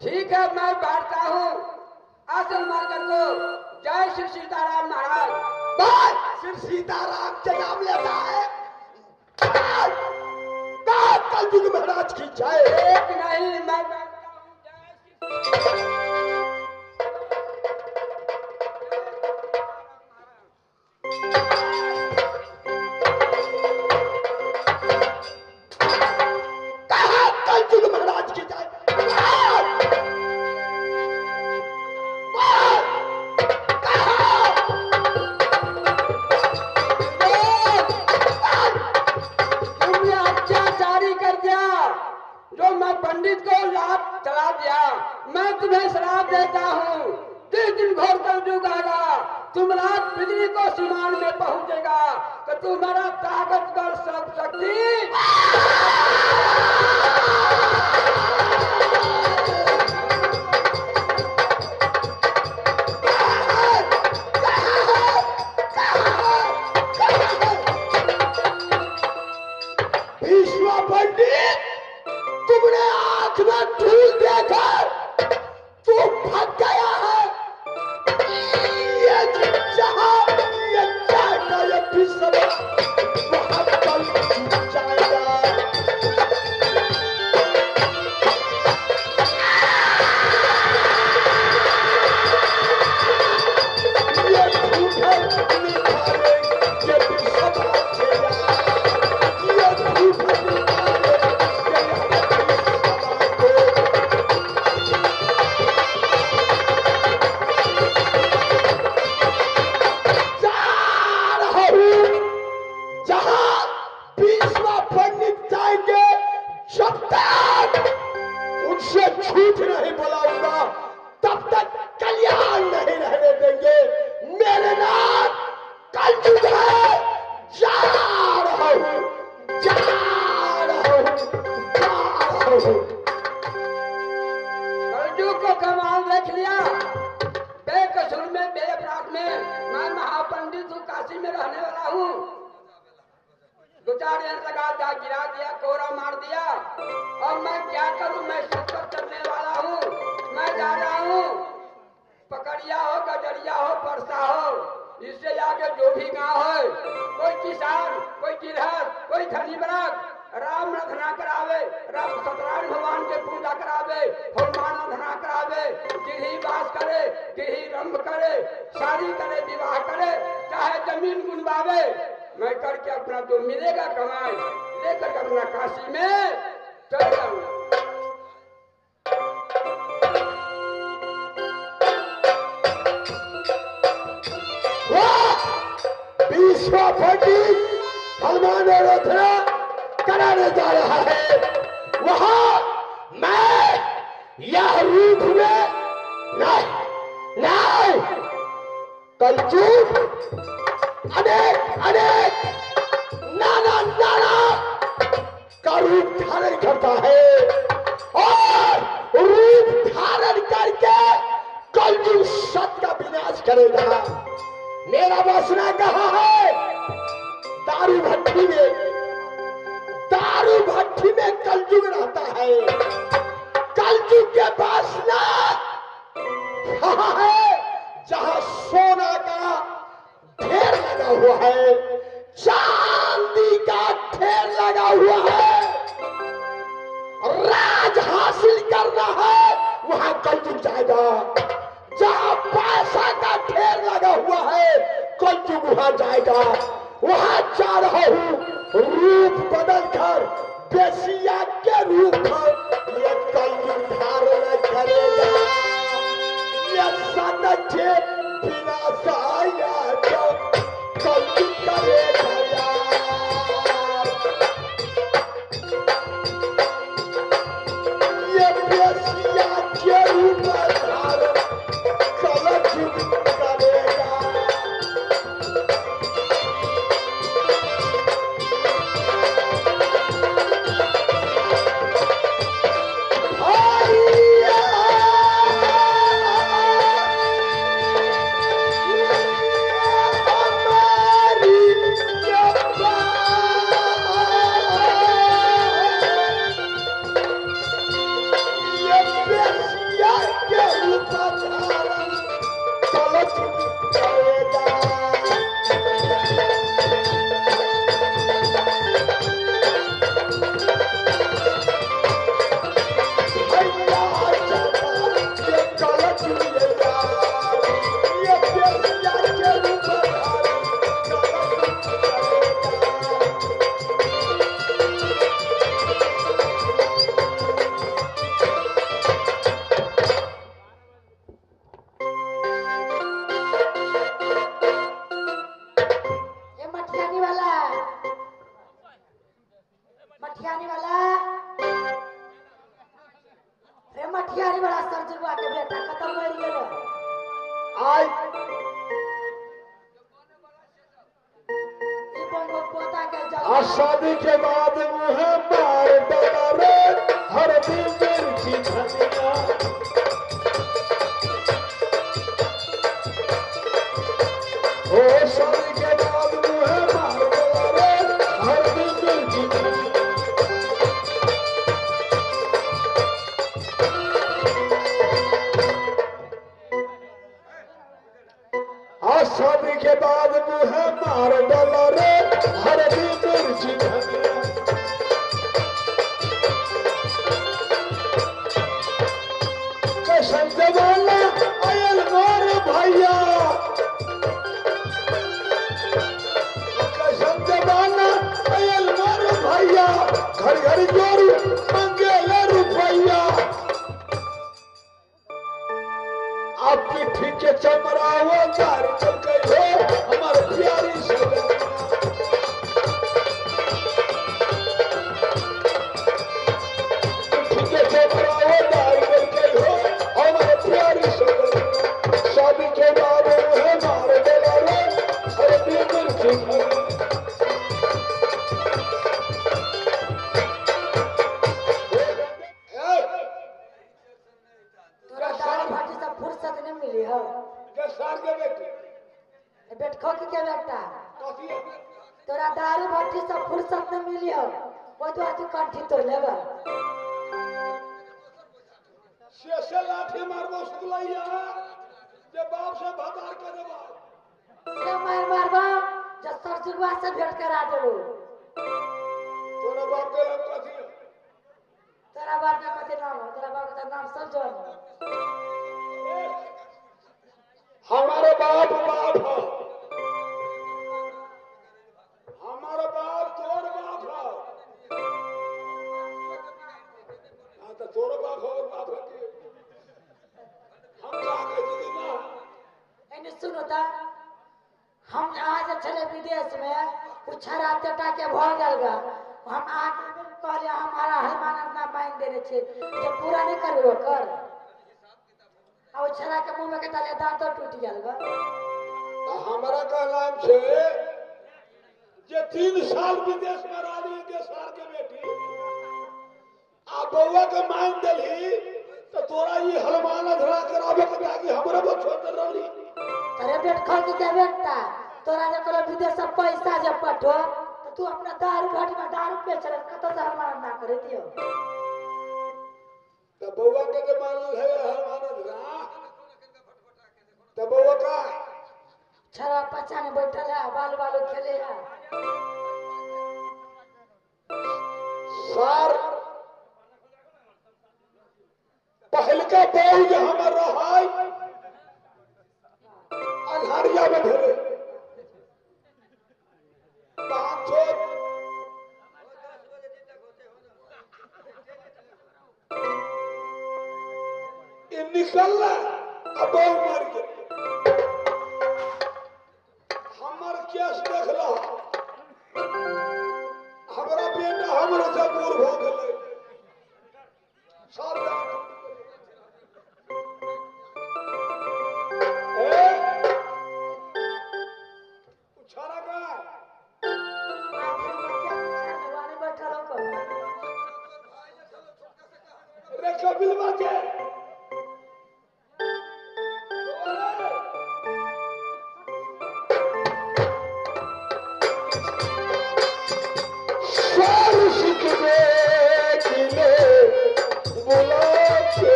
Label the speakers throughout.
Speaker 1: ठीक है, मैं बैठता हूँ। आसन मारकर को जय श्री सीताराम महाराज।
Speaker 2: बस श्री सीताराम के नाम लेता है। कलयुग महाराज की जय।
Speaker 1: एक नहीं, मैं बैठता हूँ। जय श्री
Speaker 2: कहा कलयुग महाराज की जय।
Speaker 1: जो मैं पंडित को लाभ चला दिया, मैं तुम्हें श्राप देता हूँ, जिस दिन घोर कलयुग आएगा, तुम रात बिजली को सीमान में पहुंचेगा तो तुम्हारा ताकतवर सब शक्ति
Speaker 2: विश्व पंडित, तुमने आंख में धूल देकर तू भाग गया है। ये जहां ये जाएगा, ये विश्व वहां कलयुग जाएगा। ये झूठे निकाले ये विश्व जाएगा। ये झूठे निकाले जब तक उनसे झूठ नहीं बोलाऊंगा तब तक कल्याण नहीं रहने देंगे। मेरे नाम कलयुग है। जा रहा हूं, जा रहा हूं, जा रहा हूं।
Speaker 1: कलयुग को कमाल देख लिया। बेकसूर में बेअपराध में मैं महापंडित हूँ, काशी में रहने वाला हूँ। दो चार लगा दिया, गिरा दिया, कोरा मार दिया। अब मैं क्या करूं? मैं सत पर चलने वाला हूँ। मैं जा रहा हूँ, पकड़िया हो, गजरिया हो, परसा हो, इससे आगे जो भी गांव है, कोई किसान, कोई गिरहस्थ, कोई धनी वर्ग, राम रधना करावे, राम सत्यनारायण भगवान के पूजा करावे, हनुमान रधना करावे, गिरही वास करे, गिरही रंभ करे, शादी करे, विवाह करे, चाहे जमीन गुनवावे, मैं करके अपना जो मिलेगा कमाई लेकर अपना काशी में चल जाऊंगा।
Speaker 2: विश्व पंडित हनुमान आराधना कराने जा रहा है। वहां मैं यह रूप में नहीं, नहीं, कलयुग अनेक अनेक नाना नाना का रूप धारण करता है और रूप धारण करके कलयुग सत्य का विनाश करेगा। मेरा वासना कहाँ है? दारू भट्टी में। दारू भट्टी में कलयुग रहता है। कलयुग के वासना कहाँ है? जहां सोना का ढेर लगा हुआ है, चांदी का ढेर लगा हुआ है, राज हासिल करना है वहां कलयुग जाएगा। जहां पैसा का ढेर लगा हुआ है कलयुग वहां जाएगा। वहां जा रहा हूं रूप बदल कर बेसिया के रूप में यह कलयुग धारण करेगा। यह सत्य विनाशाया कलयुग करेगा। ये बेसिया के रूप धारण कलयुग करेगा। बेसिया के रूप धारण कलच करेगा। भैया चमार के कलच मिलेगा, ये बेसिया के रूप धारण कलच करेगा।
Speaker 3: ए मठियानी वाला, मठियानी वाला रे, मठियानी वाला सरजुआ के बेटा खत्म मर गेल।
Speaker 2: आय
Speaker 3: ई बंगो पोता के जल
Speaker 2: आ शादी के बाद मुँह मार डाला रे हरदी मिर्ची धनिया। ओ शादी के बाद मुँह मार डाला रे हरदी मिर्ची धनिया। आ शादी के बाद मुँह मार डाला रे हरदी मिर्ची धनिया। कैसन जमाना आयल मोर भैया, कैसन जमाना आयल मोर भैया, घर घर जोरू मंगेले रुपैया। आप पीठी के चमड़ा वो गार चल गई हो हमार प्यारी सजनिया। पीठी के चमड़ा वो गार चल गई हो हमार प्यारी सजनिया। शादी के बाद मुँह मार देला रे हरदी मिर्ची धनिया।
Speaker 3: तोरा दारू भाटी से फुर्सत नहीं मिली हो। ए बेटखो की के बेटा, तोरा दारू भट्टी से फुर्सत नहीं मिली हो, वो तो तू कंठी तोड़ लेबा।
Speaker 2: से लाठी मारबो सुतलैया जे बाप से भतार के देबा।
Speaker 3: से मार मारबा जब सरजुआ से भेंट करा देबो।
Speaker 2: तोरा बाप के नाम कथी है?
Speaker 3: तोरा बाप के कथी नाम हो? तोरा बाप के नाम सब जान।
Speaker 2: हमारे बाप बाप हो, हमारे बाप तोर बाप हो। हाँ तो तोर बाप हो और बाप है के हम का कह दी ना।
Speaker 3: एने सुनो ता, हम आज चले विदेश में उछरा टेटा के भ गेल गा। हम आके कहलिए हमारा हलमाना ना बांध देने छे, जब पूरा नहीं करबो कर आ उछरा के मुंह में के ताले दांत टूट गेल गा।
Speaker 2: हमारा कहलाम छे जे 3 साल विदेश में रहली के साल के बेटी आ बउआ के मान देलही तो तोरा ई हलमाना धरा कराबे के ताकि हमरा बच्चो दे रहली।
Speaker 3: अरे बेट खा के के बेटा, तोरा जे कहलो विदेश से पैसा जे पठो तो तू अपना दारू भाटी में दारू बेचल कत से हलमाना ना करे दियो।
Speaker 2: तो बउआ के जे मानल है हलमाना धरा तो बउआ का
Speaker 3: छरा पचा ने बैठल है, बाल बाल खेले है।
Speaker 2: सर पहलका बहू जे हमर रहै अन्हारिया में भेलै। तहन छोट ई निकलला आ बहू मर गेल। हमर केस देखला, हमरा बेटा हमरो से दूर भऽ गेलै। सब दाँत टूटि गेलै। ए उछारा का
Speaker 3: बैठल हो
Speaker 2: रे कपिलवा के बुला के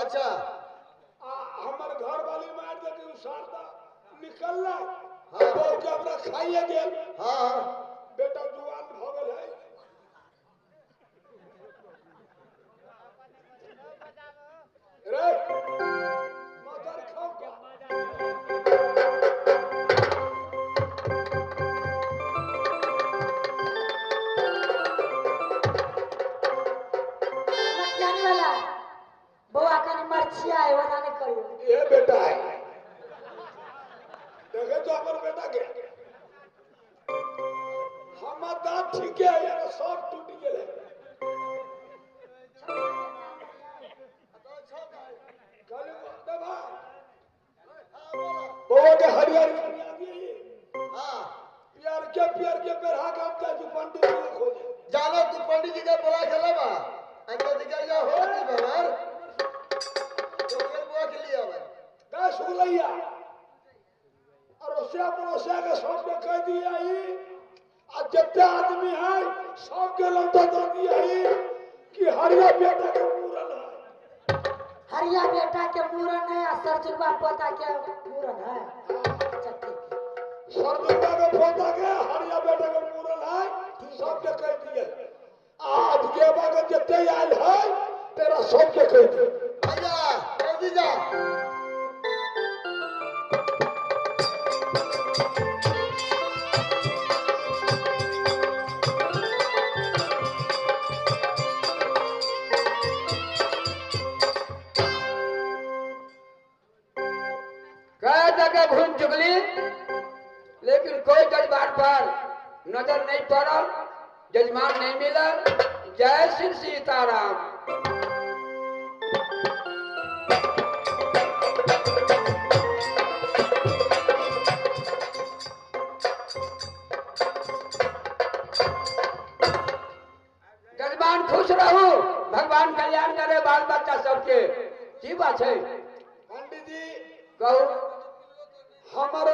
Speaker 4: अच्छा
Speaker 2: आ हमर घर वाली मार दे के सारदा निकलला हां बहू के हमरा खाइए गेल।
Speaker 4: हां
Speaker 2: बेटा जुआन भ गेल है। रे मदर खाओ का
Speaker 3: मटियानी वाला बौआ कनी मरछिया है वना नहीं करियो।
Speaker 2: ये बेटा है देखे तो हमर बेटा के हमर दांत ठीक है यार सब टूट गेल है। बौआ के हरियर
Speaker 4: हां
Speaker 2: प्यार के पेरहा के हम जाइ छी पंडित जी के खोजे।
Speaker 4: जानो तू पंडित जी के बोला के लेबा अंदर निकल जा हो नहीं बाबर तो फिर बुआ के लिए आवे
Speaker 2: का सुगलैया अरोसिया पड़ोसिया के सबके कह दिया ही आ जितने आदमी है सबके लौटा दे दिया ही कि हरिया बेटा के मूरन है।
Speaker 3: हरिया बेटा के मूरन है आ सरजुगवा पोता के मूरन है। अच्छा ठीक
Speaker 2: सरजुगवा के पोता के हरिया बेटा के मूरन है सबके कह दिए। आज के बाद जितने आयल है तेरा सबके कह दिए।
Speaker 4: भैया जल्दी जा।
Speaker 1: कई जगह घूम चुकली लेकिन कोई जजमान पर नजर नहीं पड़ल, जजमान नहीं मिलल। जय श्री सीताराम। जजमान खुश रहू, भगवान कल्याण करे बाल बच्चा सबके। की बात है
Speaker 2: पंडित जी?
Speaker 1: कहू।
Speaker 2: हमर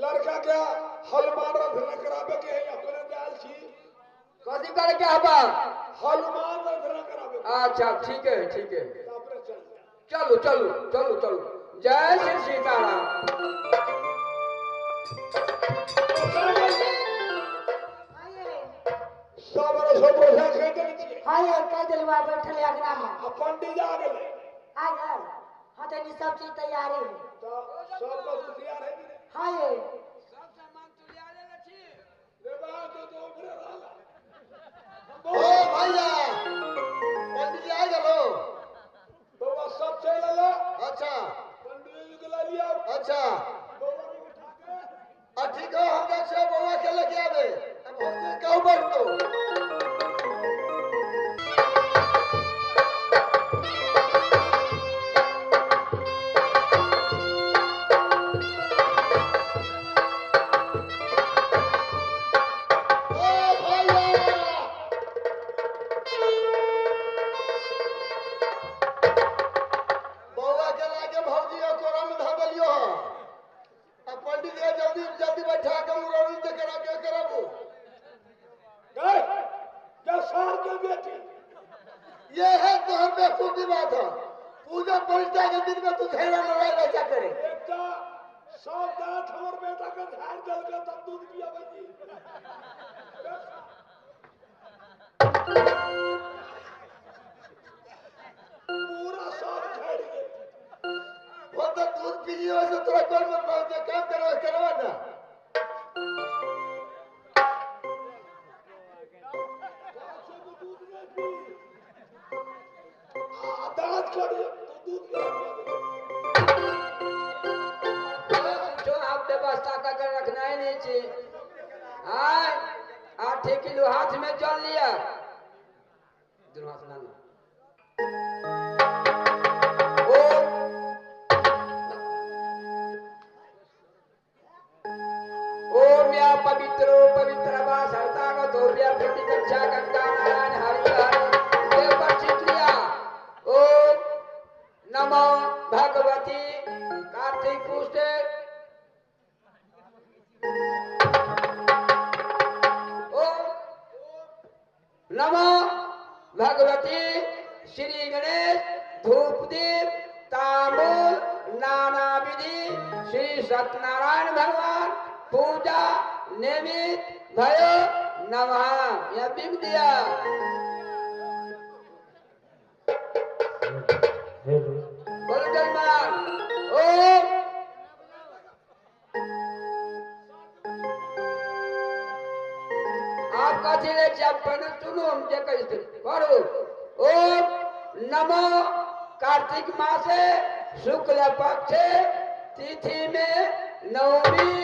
Speaker 2: लड़का के हनुमान रथ न कराबे के है अपने जाल छी।
Speaker 1: कथी करे के हबा?
Speaker 2: हनुमान रथ न कराबे।
Speaker 1: अच्छा ठीक है ठीक है
Speaker 2: अपने चल
Speaker 1: चलो चलो चलो चलो। जय श्री सीताराम।
Speaker 2: सब रसो बोझा कह देने छी।
Speaker 3: हां यार कह देलवा बैठल अगना में
Speaker 2: आ पंडित आ गेलै।
Speaker 3: आ गेल। हां त ई सब चीज तैयारी है।
Speaker 2: तो सब कुछ तैयार है कि नहीं?
Speaker 3: हां ये
Speaker 1: सब सामान तैयार है छी।
Speaker 2: रे बा तो तो उभरे रहला।
Speaker 4: ओ भैया पंडित जी आ गेलो।
Speaker 2: बौआ सब चल आला।
Speaker 4: अच्छा
Speaker 2: पंडित जी के ला लिया।
Speaker 4: अच्छा
Speaker 2: बौआ के उठा के
Speaker 4: आ ठीक है हम जाइ छियै बौआ के लेके आबे। अब हम कहू बैठतो। ये है तोहर बेवकूफी बात है। पूजा परिष्ठा के दिन में तू झगड़ा लड़ाई ऐसा करे।
Speaker 2: एकटा सब दांत हमर बेटा के झाड़ देलकै तब दूध पियाबै छी। पूरा सब झाड़ गेल।
Speaker 4: वो तो दूध पीलियो से तोरा कोन मतलब जे काम करवा करवा ना।
Speaker 2: दांत कर तो दूध
Speaker 1: जो आप व्यवस्था कर रखना ही नहीं चाहिए। आय 8 किलो हाथ में जल लिया दोनों हाथ लाना। ओम या पवित्रो पवित्र वा सरतागतो व्या प्रतिकक्षा गंगा नारायण हरि हरि देव पर छीट लिया। ओम नमो भगवती कार्तिक पुष्टे ओम नमो भगवती श्री गणेश धूप दीप श्री सत्यनारायण भगवान पूजा निमित्त भयो नमः। यह बिंग दिया। बोलो जयमान। ओम आप कथी ले पहले सुनो हम जे कहते पढ़ो। ओम नमो कार्तिक मासे शुक्ल पक्षे तिथि में नवमी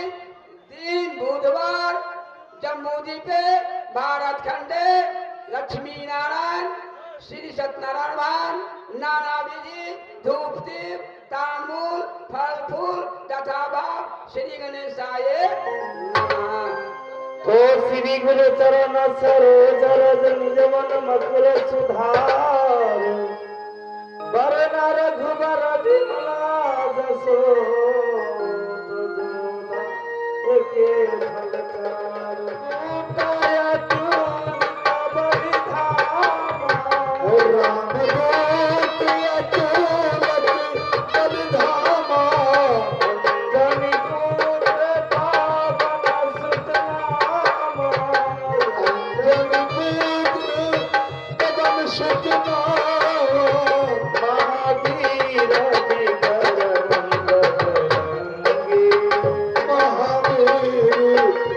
Speaker 1: दिन बुधवार जम्बूद्वीपे भारत खंडे लक्ष्मी नारायण श्री सत्यनारायण भगवान नाना विधि धूप दीप तांबूल फल फूल तथा भाव श्री गणेशाय नमः।
Speaker 5: तो श्री गुरु चरण सरोज रज निज मन मकुर सुधार बरना रघुबर विमला जसो के फलकार
Speaker 4: राम दूत अतुलत बलिधामा
Speaker 5: अंजनी पुत्र पावन सुत नामा
Speaker 4: अंजनी पुत्र पवन सुत नामा
Speaker 5: महावीर विक्रम बजरंगी
Speaker 4: महावीर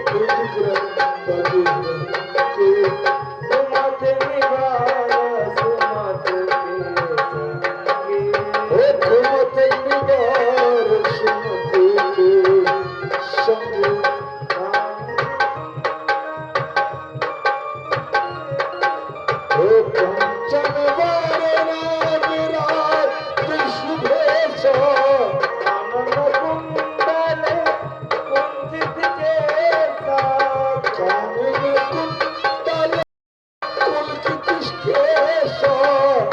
Speaker 4: विक्रम बजरंगी
Speaker 5: सुमत निवार सुमत के संगी
Speaker 4: ओ सुमत निवार सुमत के संगी। ओ कंचन वरना विराट सुभेश
Speaker 5: कानन कुंडल कुंचित केसा
Speaker 4: कानन कुंडल कुलकित केश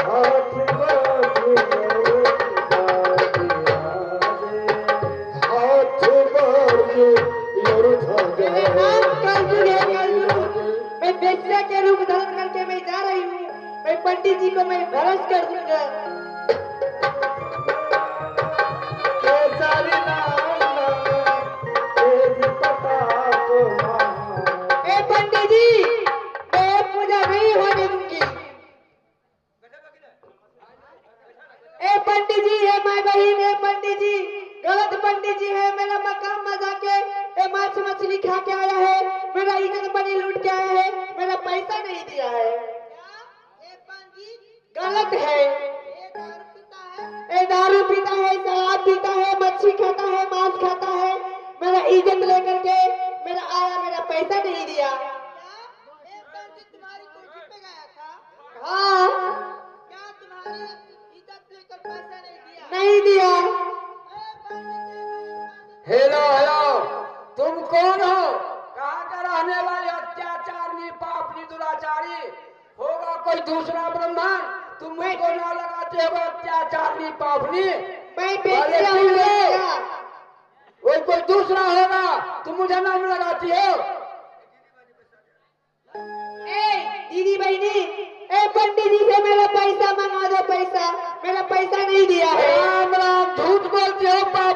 Speaker 5: हाथ वज्र विराजे
Speaker 4: हाथ वर्ग
Speaker 3: मेरा नाम कलयुग है, कलयुग। मैं बेश्या के रूप धारण करके मैं जा रही हूँ। मैं पंडित जी को मैं भ्रष्ट कर दूंगा।
Speaker 5: केसरी नंदन तेज प्रताप महा
Speaker 3: ए पंडित जी, मैं पूजा नहीं होने दूंगी। ए पंडित जी, हे my बहन, हे पंडित जी, गलत पंडित जी है। मेरा मकान में जाके ए माछ मछली खा के आया है, मेरा इज्जत बनी लूट के आया है, मेरा पैसा नहीं दिया है। गलत है। ए दारू पीता है, शराब पीता है, मच्छी खाता है, मांस खाता है, मेरा इज्जत लेकर के मेरा आया, मेरा पैसा नहीं दिया। हाँ, नहीं दिया।
Speaker 1: हेलो हेलो, तुम कौन हो? कहाँ का रहने वाले? अत्याचारी पापी दुराचारी होगा कोई दूसरा ब्रह्मांड? तुम मुझको ना लगाते हो अत्याचारी पापनी।
Speaker 3: मैं बेश्या हूँ, बेश्या।
Speaker 1: वही कोई दूसरा होगा, तुम मुझे नाम लगाती हो।
Speaker 3: ए दीदी बहनी, ए पंडित जी से मेरा पैसा मंगा दो, पैसा, मेरा पैसा नहीं दिया है।
Speaker 1: राम राम, झूठ बोलती हो पापनी।